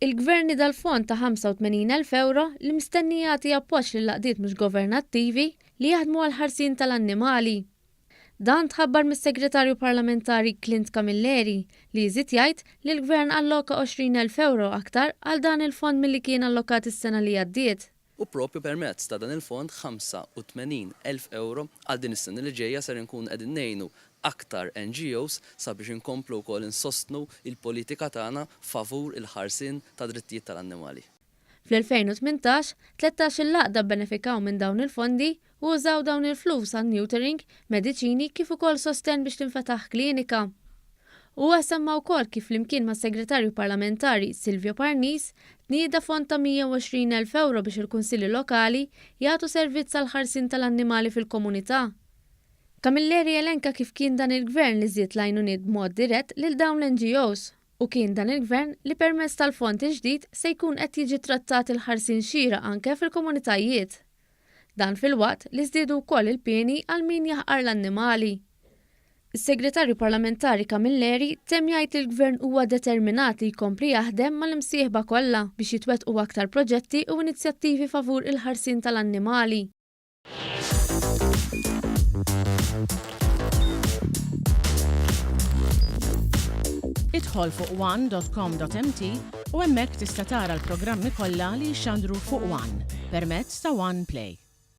Il-Gvern nieda l-fond ta' 85,000 ewro li mistenni jagħti appoġġ lill-għaqdiet mhux governattivi li jaħdmu għall-ħarsien tal-annimali. Dan tħabbar mis-Segretarju Parlamentari Clint Camilleri li żied jgħid li l-Gvern alloka 20,000 ewro aktar għal dan il-fond milli kien allokat is-sena li għaddiet. U propju permezz ta' dan il-fond, 85,000 ewro, għal din is-sena li ġejja ser inkunu qegħdin ngħinu aktar NGOs sabiex inkomplu wkoll insostnu l-politika tagħna favur il-ħarsien tad-drittijiet tal-annimali. Fl-2018, 13-il għaqda bbenefikaw minn dawn il-fondi u użaw dawn il-flus għal neutering, mediċini kif ukoll sostenn biex tinfetaħ klinika. Huwa semma wkoll kif flimkien mas-Segretarju Parlamentari Silvio Parnis tnieda fond ta' 120,000 ewro biex il-Kunsilli Lokali jagħtu servizz għall-ħarsien tal-annimali fil-komunità. Camilleri elenka kif kien dan il-Gvern li żied l-għajnuniet b'mod dirett lil dawn l-NGOs u kien dan il-Gvern li permezz tal-fond il-ġdid se jkun qed jiġi trattat il-ħarsien xieraq anke fil-komunitajiet. Dan filwaqt li żdiedu wkoll il-pieni għal min jaħqar l-annimali. Is-Segretarju Parlamentari Camilleri temm jgħid li l-Gvern huwa determinat li jkompli jaħdem mal-imsieħba kollha biex jitwettqu aktar proġetti u inizjattivi favur il-ħarsien tal-annimali. Idħol fuq one.com.mt u hemmhekk tista' tara l-programmi kollha li jixxandru fuq One permezz ta' One Play.